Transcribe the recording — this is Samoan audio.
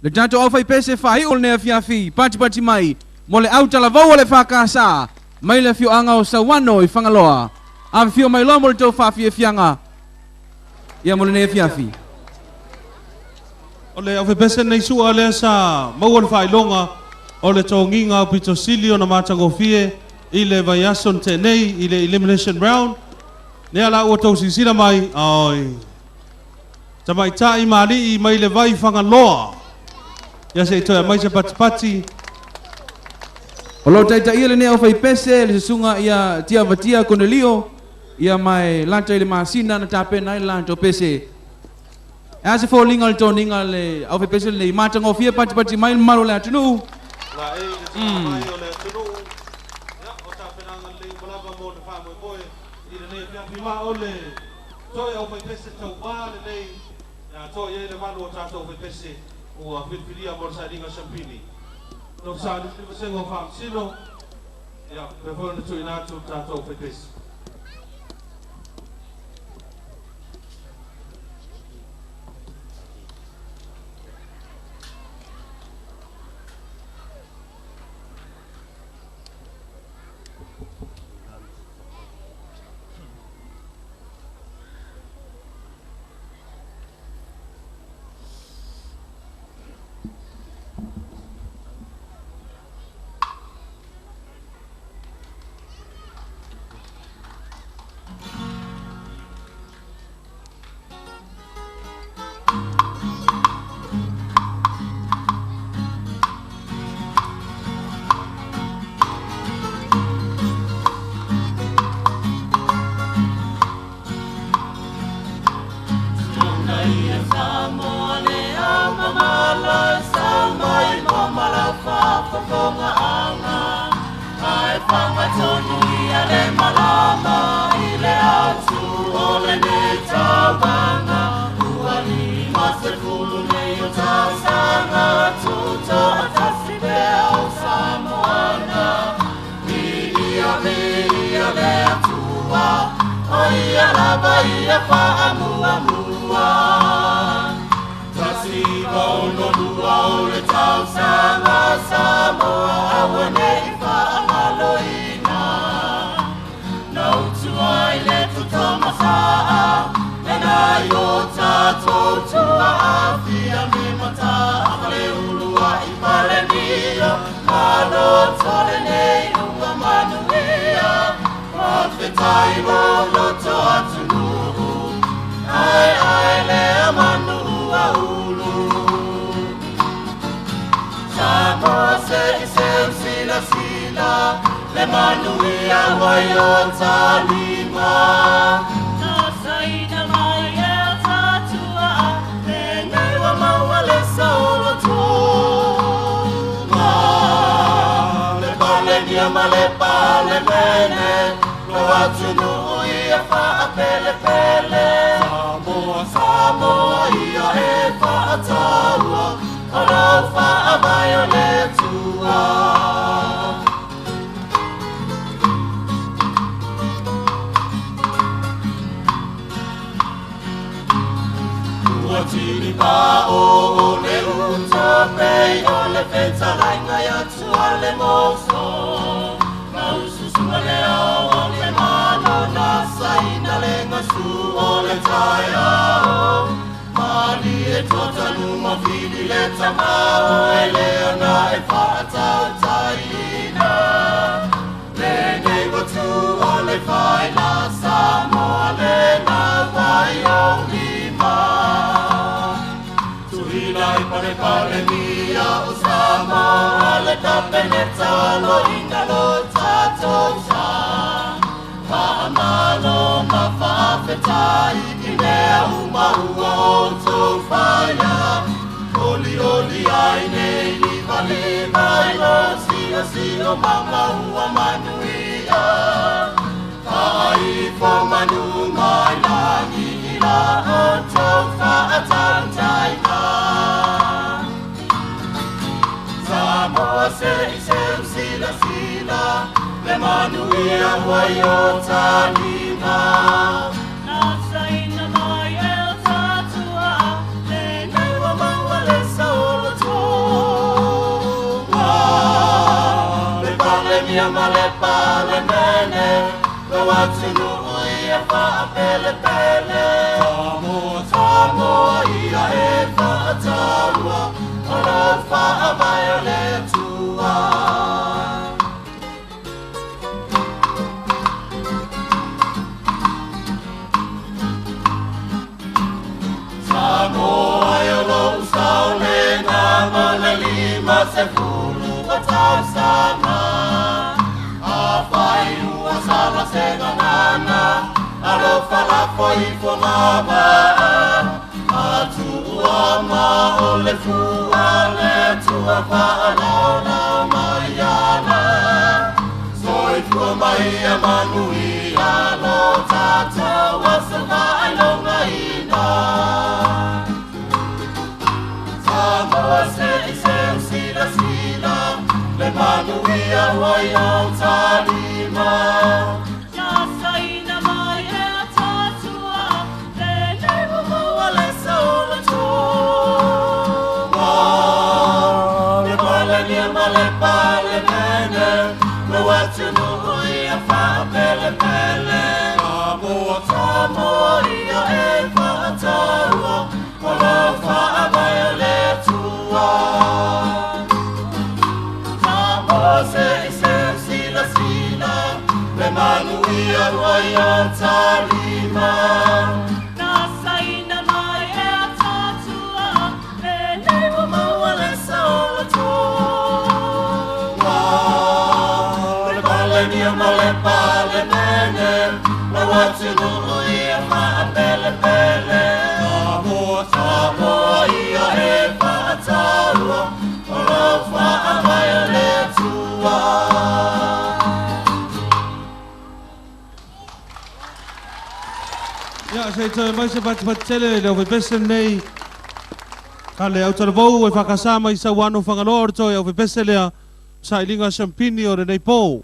Le tatou aufaipese faaiu o lenei afiafi, patipati mai mo le autalavou a le EFKS mai le afioaga o Sauano i Fagaloa. Afifio mai loa mo le tou faafiafiaga ia mo lenei afiafi. O le aufaipese lenei sua lea sa maua le faailoga o le togiga aupito sili ona matagofie i le vaiaso na tea nei i le elimination round. Lea la ua tou silasila mai, oi, tamaitai ma alii mai le vai Fagaloa. Ia se i toe aumai se patipati. O lo o taitaia lenei aufaipese le susuga ia Tiavatia Konelio, ia ma e lata i le masina na tapena ai le latou pese. E a se foliga o le toniga a le aufaipese lenei, matagofie patipati mai le mamalu o le atunuu. La ei le tulaga mai o le atunuu. Ia, o tapenaga lelei uma lava mo le faamoemoe i lenei afiafi ma o le toe aufaipese tauva lenei e atoa i ai le valu o tatou aufaipese ua filifilia mo le sailiga siampini. Tofa 29 o Faamasino, ia, faapea foi ona tuuina atu le tatou aufaipese. Palenia ma le Palemene, lo atunuu ia faapelepele. Samoa, Samoa ia e faataua, o lo faavae o le Atua. Samoa e o lou saolega ma le 50 o tausaga. Afai ua sala se gagana, alofa lafo ifo gavaa. Atua ma o le fua le Atua faalaolao mai ana. Soifua mai ia manuia lo tatou aso faailogaina. Samoa se i seu silasila, le manuia ua i autaima. Na saina mai e a tatua, lenei ua maua le saolotoga. Le Palemia ma le Palemene, lo atunuu ia faapelepele. Samoa, Samoa ia e faataua, o lo faavae o le Atua. Samoa se i seu silasila, le manuia ua i autaima. Na saina mai e a tatua, lenei ua maua le saolotoga. Le Palemia ma le Palemene, lo atunuu ia faapelepele. Samoa, Samoa ia e faataua, o lo faavae o le Atua. Ia, se i toe mai se fatufatu tele le aufaipese lenei. Ka le autalavou e faakasā mai Sauano Fagaloa o le toe aufaipese lea sailiga siampini o lenei pō.